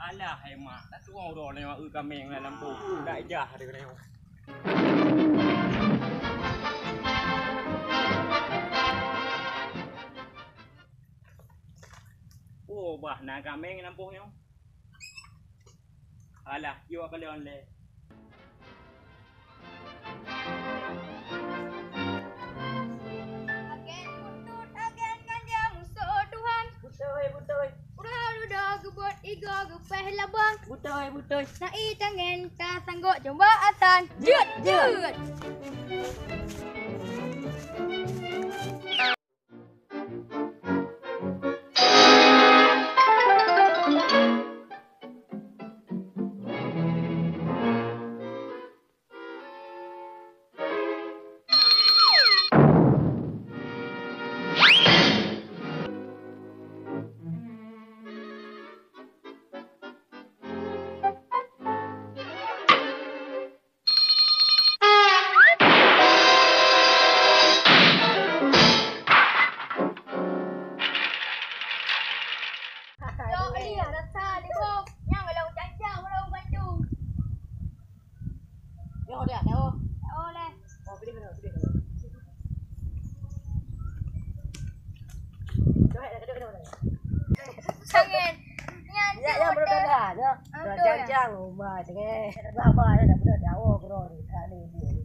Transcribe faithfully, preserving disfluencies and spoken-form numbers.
Alah hai mak, dah tuwoe uroe nyoe eu kaméng lam lampôh. Dak jah deh nyoe. Oh, bah na kaméng lampôh nyoe. Alah, yue kalon lé. Agen butôt, agen ganja musoh Tuhan. Beutôi, beutôi. Uroe ludoe geubot igoe geupéh laba. Beutôi, beutôi. Na ié tangen ka sanggok jomba asan. Jeuet, jeuet. Yo, iya, rasa libur. Nyang kalau caca, kalau bantu. Yo, dah tahu. Oh, leh. Oh, pilih mana? Pilih mana? Dah, dah, dah, dah, dah. Sangat. Nyan Ya, tu ya, belum hotel. Dah, dah. Ah, Dah betul, ya. Jang-jang rumah tengah. Dah berapa dah, dah, dah, dah, oh, bro, ni, tak ada dia ni.